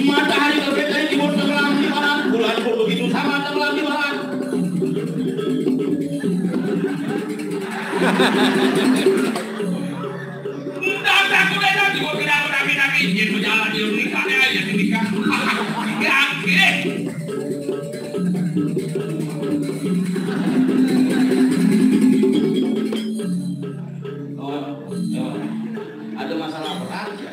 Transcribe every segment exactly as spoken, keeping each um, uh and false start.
Matahari terbit dari timur, tenggelam di barat, bulan pun begitu sama, tenggelam di barat. Entah, entah, aku dah tahu, aku dah, aku dah, aku dah, aku dah, aku dah, aku dah, aku dah, aku dah. Oh, oh. Ada masalah apa lagi?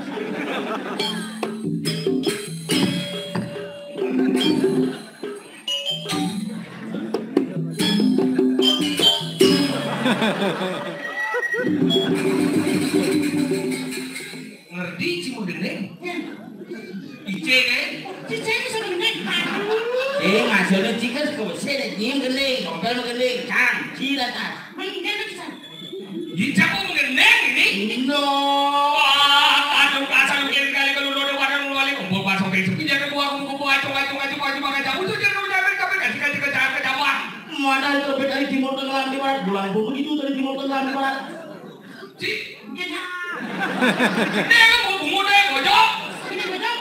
Ngerti cuma gendeng? Ice, kan? Ice ini sudah gendeng. Eh, maksudnya cika sih, kalau saya dah nyium gendeng, tompel mah gendeng, cang, cilat, ah. Main gendeng, cang. Ih, cang, mau gendeng ini? No. Wah, aduh, kasar bikin kali kalau udah wadah ngeluarin, kumpul pasang Facebook, jangan gua, kumpul, kumpul, acung, acung, acung, acung, acung, acung, udah, jangan, jangan, jangan, jangan, jangan, jangan, jangan, wah. Mana itu beda dari timur tengah di barat, bulan pun begitu dari timur tengah di barat. Cik. Dia kan mau bungut deh, bojok. Ini bojok.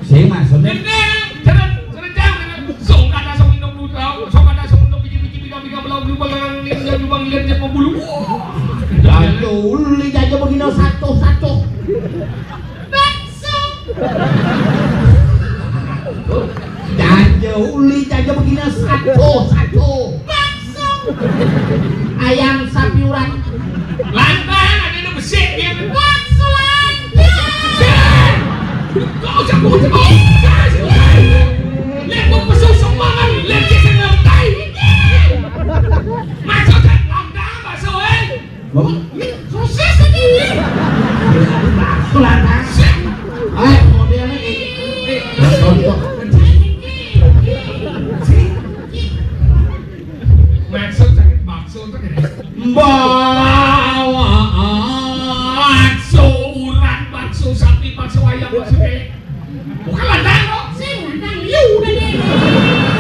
Saya maksudnya. Jangan, jangan, jangan, jangan. Sok kata sok minum dulu, sok kata sok minum biji-biji, bika-bika, belau, belau, belau, ini, ini, ini, ini, ini, ini, bulu. Jaja uli, jaja begini satu-satu. Bakso. Jaja uli, jaja begini satu-satu. Bakso. Ayam sapi urat. Lantang, ada nu besik dia. Bakso lantang. Kau jago, jago. Lihat gua pesu sumbangan, lihat sih saya ngerti. Masuk lantang, bakso, eh. Sosis ini. Bakso lantang. Ayo, modelnya ini. Contoh. Maksud sakit bakso itu gini. Bawa bakso urat, bakso sapi, bakso ayam, bakso kayak. Bukan lantang, kok. Sing lantang liu tadi.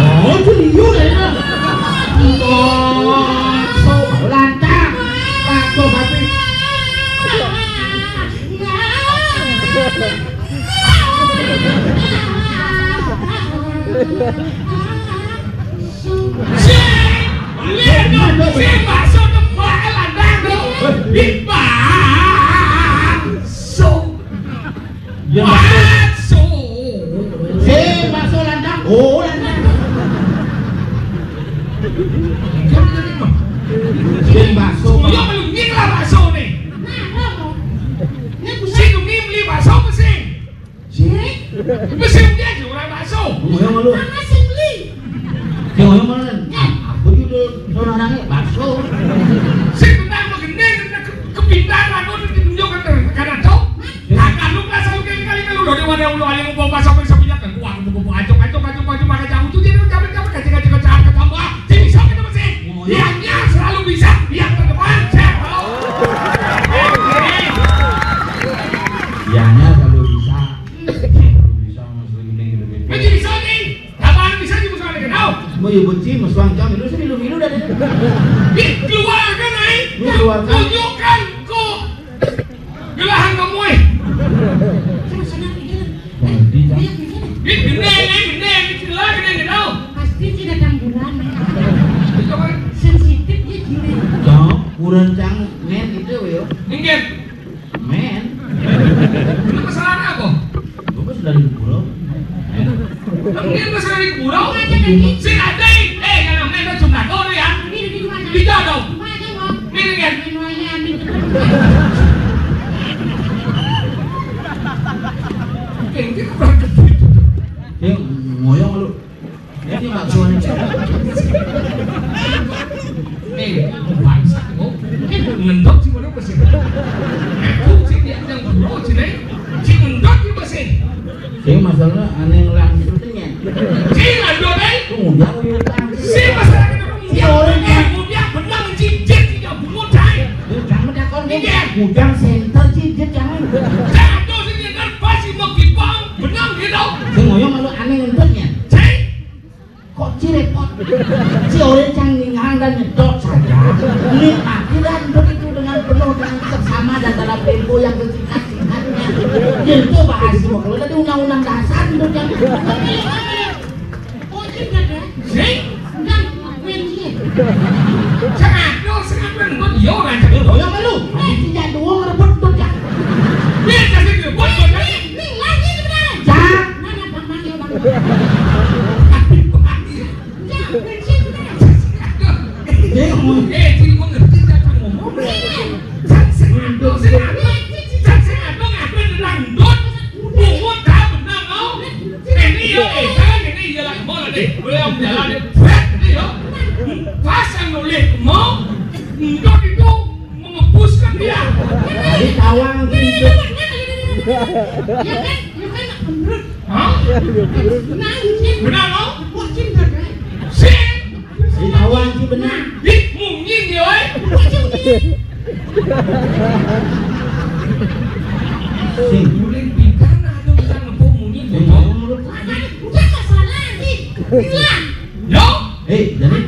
Oh, itu liu tadi, nah. Oh, so lantang. Lantang, tapi. Sing, lihat dong, sing bakso tebak landang dong. Di bakso. Ya, bakso. Sing bakso landang. Oh, landang. Sing bakso. Yo, belum nyelah bakso nih. Nah, apa? Ini bukan. Sing, ini beli bakso apa sih? Sing. Mesin dia jualan bakso. Ngoyong lu. Mana sing beli? Sing ngoyong mana? Ya. Aku juga sono nangis bakso. Sing tentang begini, tentang ke-, kepintaran, lu ditunjukkan ke-, karena tahu. Nah, kalau lu nggak selalu kali-kali, kalau udah ada ulu aja mau bawa bakso, bisa punya kan? Wah, aku bawa acok, acok, acok, acok, pakai jamu tuh, dia udah capek, capek, kacang, kacang, kacang, kacang, wah, dia bisa kita mesin. Oh, iya. Dianya selalu bisa, yang terdepan, saya tahu. Dianya selalu bisa. Bisa, Mas, gini, gitu, gitu. Mas, bisa, nih. Apaan bisa, nih, Mas, gini, gitu? Mau ya, benci, Mas, Bang Cam, itu sih milu-milu dah, deh. Dikeluarkan, nih. Dikeluarkan. Tunjukkan, kok. Gelahan kamu, eh. Sana, sana, ini. Nanti, Cam. Ini gede, ini gede, ini gila, gede, gede. Pasti tidak tanggulan. Itu kan. Sensitif, dia gila. Cam, kurang, Cam, men, gitu, yo. Minggir. Men. Lu kesalahan apa? Gua kan sudah di pulau. Men. Lu mungkin kesalahan di pulau? Sing ada, eh, yang namanya ada jumlah kau ya. Di jodoh. Ini kan. Oke, ini kurang gede. Dia ngoyong lu. Ini baksoan. Eh, bangsa, oh. Ngendok sih, mana pesen? Aku sih dia yang dulu sih, nih. Si ngendok sih pesen. Sing masalah aneh lanjutnya. Si ngendok, eh. Tuh, udah, udah, udah. Si masalah kita. Si orang, eh, udah benar, si jet, si nggak bungut, eh. Dia jangan takon, dia. Iya. Udang center, si jet jangan. Jatuh sini, kan pasti mau kipang, benar gitu. Sing ngoyong malu aneh ngentutnya. Si. Kok ci repot? Si orang yang ningal dan nyedot saja. Nikmati dan begitu dengan penuh dengan seksama dan dalam tempo yang sesingkat-singkatnya. Itu bahas semua. Kalau tadi undang-undang dasar itu yang. Sing? Enggak, aku yang dia. Sing aduh, sing aduh, enggak, yo, lah, jadi doyong lu. Ini tidak dua, rebut, rebut, ya. Dia kasih rebut, rebut, ya. Nih, nih, lagi sebenarnya. Cak. Mana Bang Mario, Bang? Tapi, Bang, iya. Enggak, bensin sebenarnya. Sing aduh. Dia ngomong. Eh, sing gua ngerti, dia ngomong. Iya. Sing aduh, sing aduh. Sing aduh, ngapain dangdut? Bungut dah benar, mau. Ini ya, eh, jangan ini ya, lah, mau lah, deh. Boleh yang jalan, deh. Bret, ini ya. Pas yang nulis, mau. Enggak itu mengembuskan dia. Tadi tawang gitu. Ya kan? Ya kan? Hah? Nah, ini. Benar, mau? Wah, cinta, kan? Sing. Di tawang sih benar. Di mungkin ya, eh. Wah, cinta. Sing. Boleh pintar, nah, ada orang ngepung mungkin. Sing, ngomong lu. Bukan masalah, sih. Bilang. Yo. Eh, jadi.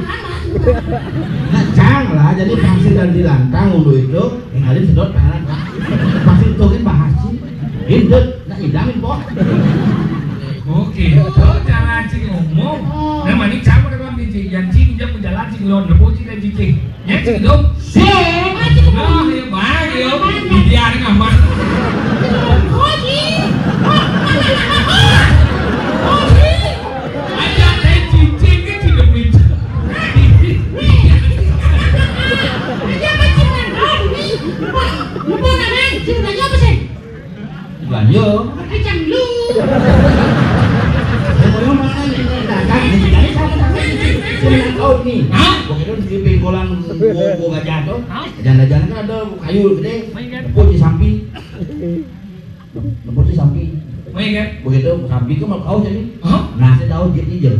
Nah, cang lah, jadi vaksin dan dilantang dulu itu, tinggalin sedot tangan, Pak. Vaksin itu kan bahas sih. Indut, nah, idamin, Pok. Oke, itu cara cing ngomong. Nah, mani cang udah bilang cing, yang cing, dia pun jalan cing, lo, nebo cing dan cing. Ya, cing, dong. Sing. Ah, ya, baik, yo. Dia ada kamar. Aja teh cicing ke tidak bisa. Bukan yo. Kacang lu. Yang mau mana nih? Dagang, nih, dari sana, sana, nih. Sini yang kau nih. Hah? Gua kira di pingkolan gua, gua gak jatuh. Hah? Jangan-jangan kan ada kayu gede. Main kan? Tepuk di samping. Ngebut di samping. Main kan? Begitu, samping itu mau kau jadi. Hah? Nasi tahu dia hijau.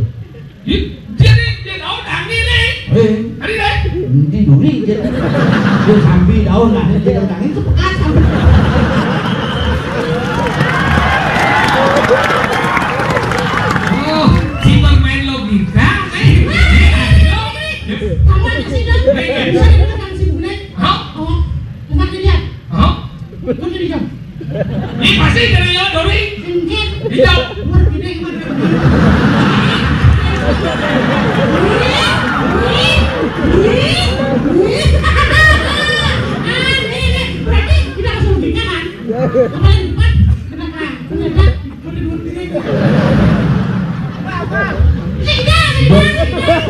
Ih, dia nih, dia tahu Dani nih. Eh. Tadi deh. Di duri dia. Dia samping tahu Dani, dia tahu Dani itu bekas samping. Oh, si bermain logika, eh. Ayo. Kamu aja sih, Dok. Main kan? Saya dulu kan si Bule. Hah? Oh, bukan dia. Hah? Bukan dia. Ini pasti dari lo, Dori. Enggak. Hijau. Luar gede gimana?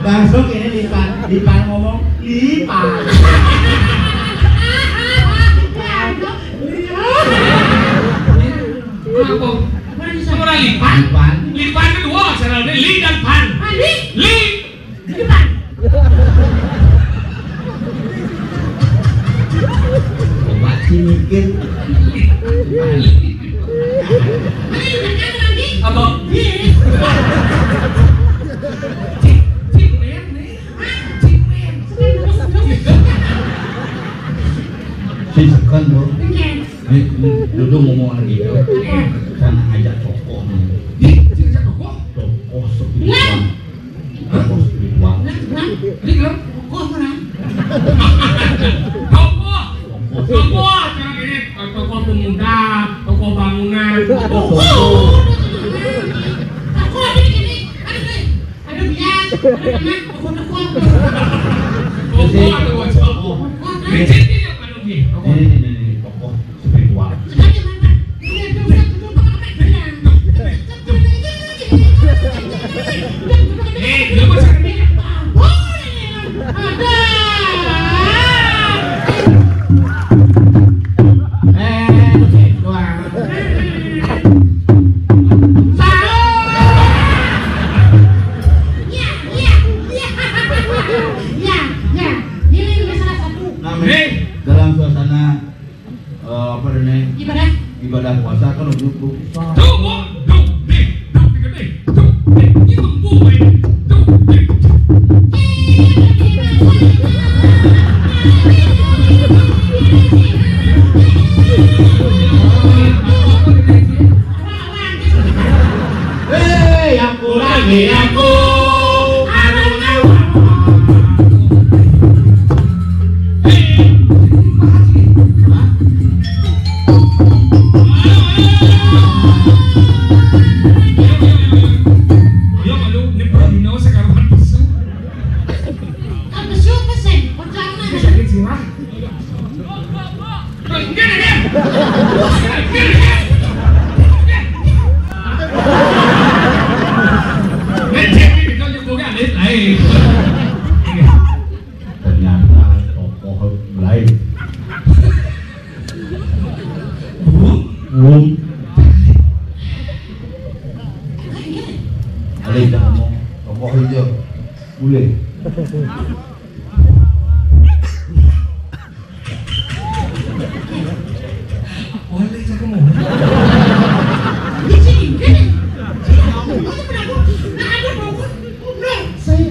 Langsung ini lipan, lipan ngomong lipan. Apa? Apa lipan? Lipan. Lipan kedua, cara li dan pan. Li. Li. Lipan. Obat sih mikir. Apa? Cik, cik, men, nih. Cik, men. Si sekan, bro. Ini, ini dulu ngomong lagi, bro. Sana aja tokoh, nih. Di, sini aja tokoh. Tokoh sepi. Iya. Tokoh spiritual. Nah, nah, ini gelap. Kokoh mana? Kokoh. Kokoh, jangan ini, eh, tokoh pemuda, tokoh bangunan. Kokoh. Kokoh, ini, ini, ada, ada bias, ada anak, kokoh, kokoh. Kokoh, ada bocor. Kokoh, nah. Ini, ini, ini, ini, tokoh spiritual. Nah, dalam suasana Eh, apa namanya? Ibadah. Ibadah puasa kan untuk, untuk. Tuh, Bu. Duh, deh, duh, deh, duh, deh. Ini mah gue. Duh, deh. Hei, yang kurang, ya, aku. Anu, anu. Hei. Ternyata tokoh lain. Bung. Alih dah ngomong. Tokoh hijau. Boleh. Boleh, saya mau. Di sini, kan? Saya mau. Saya mau. Nah, ada mau. Nah, saya.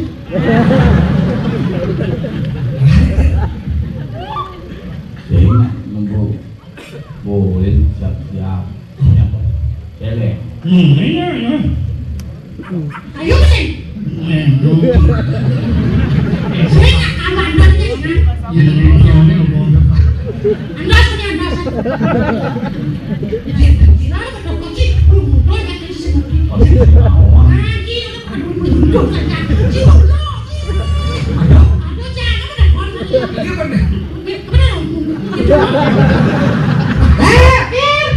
Saya ingat nunggu. Boleh, siap-siap. Siapa? Cewek. Hmm, iya, iya. Ayo, sih. Saya nggak kalah, nanti, kan? Iya, iya, iya, iya, iya. Andas, ini andas. Iya, iya, iya. Lalu kedokter sih, belum muncul, kan, tadi sebutin. Oh, iya. Ngaji, aduh, aduh, aduh, aduh, aduh. Aduh, jangan, apa dah, Bang? Iya, bener. Bener, bener. Eh, Pir.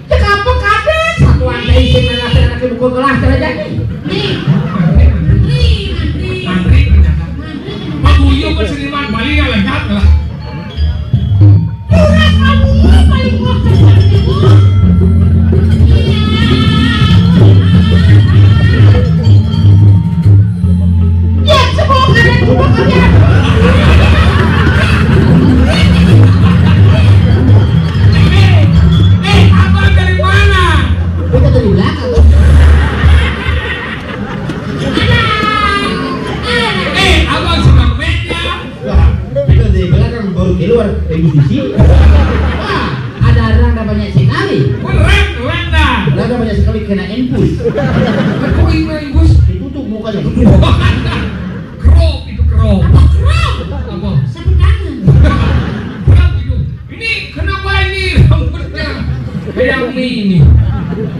Cekapok kabeh, satuan téh isin nang anak mukul kelas cara jadi. Nih. Mantri, mantri. Mantri ternyata. Mantri ternyata. Pak Guyub kan seniman Bali yang lengkap lah. Murah kamu paling kuat. Ya, semua ada semua kerja. Eh, eh, abang dari mana? Kita dari belakang. Eh, abang suka meja. Wah, kita dari belakang baru keluar, eh, musisi. Wah, ada randa banyak sekali. Keren, randa. Randa banyak sekali kena infus. Aku ini infus. Ditutup mukanya. Kerok itu, kerok. Apa kerok? Apa? Sapu tangan. Kerok itu. Ini kenapa ini rambutnya kayak mie ini?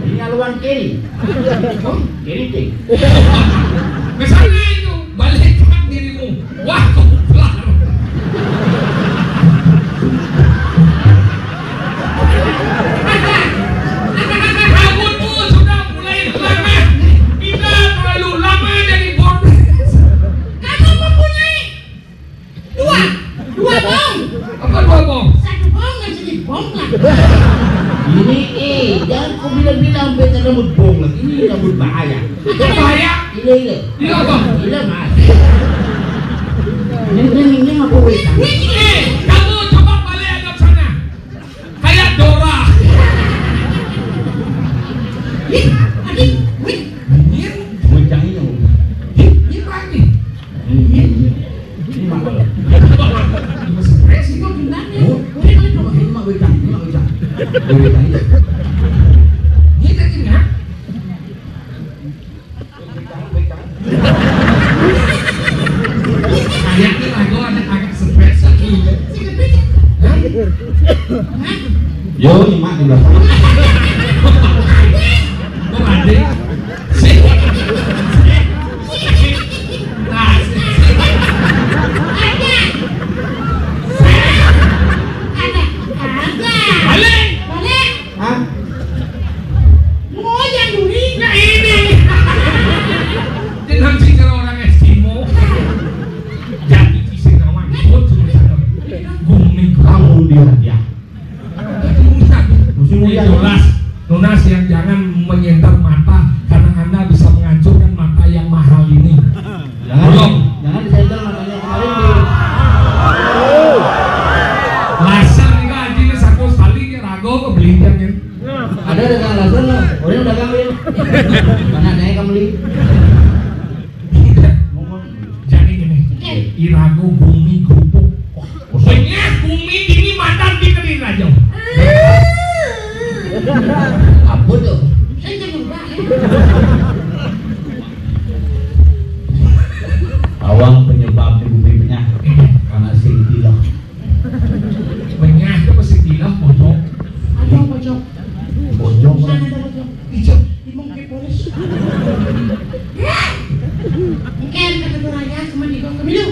Ini haluan keri. Hah? Keri téh. Ke sana itu, balikkan dirimu. Wah, koplar. Rambutmu sudah mulai lama. Kita terlalu lama jadi bodoh. Kamu mempunyai dua, dua bong. Apa dua bong? Satu bong dan sedikit bong lah. Ini, eh, jangan kau bilang-bilang beta rambut bong lagi. Ini rambut bahaya. Bahaya? Ini, ini. Ini apa? Ini, Mas. Ini, ini, ini apa, weh? Eh, kamu coba balik hadap sana. Kayak Dora. Ih, adik, wih. Ini bocah ini. Ih, ini apa ini? Ini, ini, ini mah kalau. Ini stres itu gimana? Oh, ini mah bocah, ini mah bocah. Bocah ini. Ini tadi nggak? Kayaknya lagu ada agak stres lagi. Hah? Yo, nyimak di belakang. Kok ada? Sih. Nah, sih. Balik. Hah? Ngoyang duri. Nah, ini. Dia nanti kalau orang Eskimo. Jadi di Singkawang, ikut sama saya. Gumi kamu dia, dia. Musim hujan. Jelas. Nunas yang jangan menyenter mata karena Anda bisa menghancurkan mata yang mahal ini. Jangan, belum. Jangan disenter matanya kemarin di laser nih, Kak, anjingnya saku sekali, rago, kebelindang, ya. Ada dagang laser, no? Orang dagang, ya. Mana ada yang beli? Jadi gini, irago gumi kerupuk. Maksudnya gumi dini madan di kediri aja. Apa tuh? Awang penyebab di bumi penyakit karena sing tilok. Penyakit apa sing tilok, bojok? Ada bojok. Bojok. Sana ada bojok. Ijak, imong ke polis. Engke kata Raya cuma di bawah kemilu.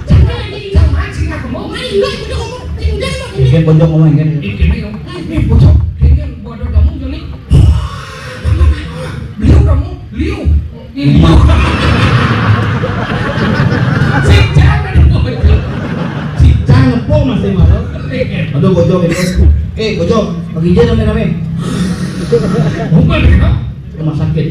Jangan lagi di jam mancing aku mau main. Enggak, udah ngomong. Udah, udah. Ini bojok ngomong kan? Ini, ini, ini bojok. Ini bodoh kamu jadi. Beliau kamu, liu. Ini. Sing jangan bojok. Sing jangan po masih malam. Aduh, bojok ini. Eh, bojok, bagi dia rame-rame. Bukan, ya? Rumah sakit.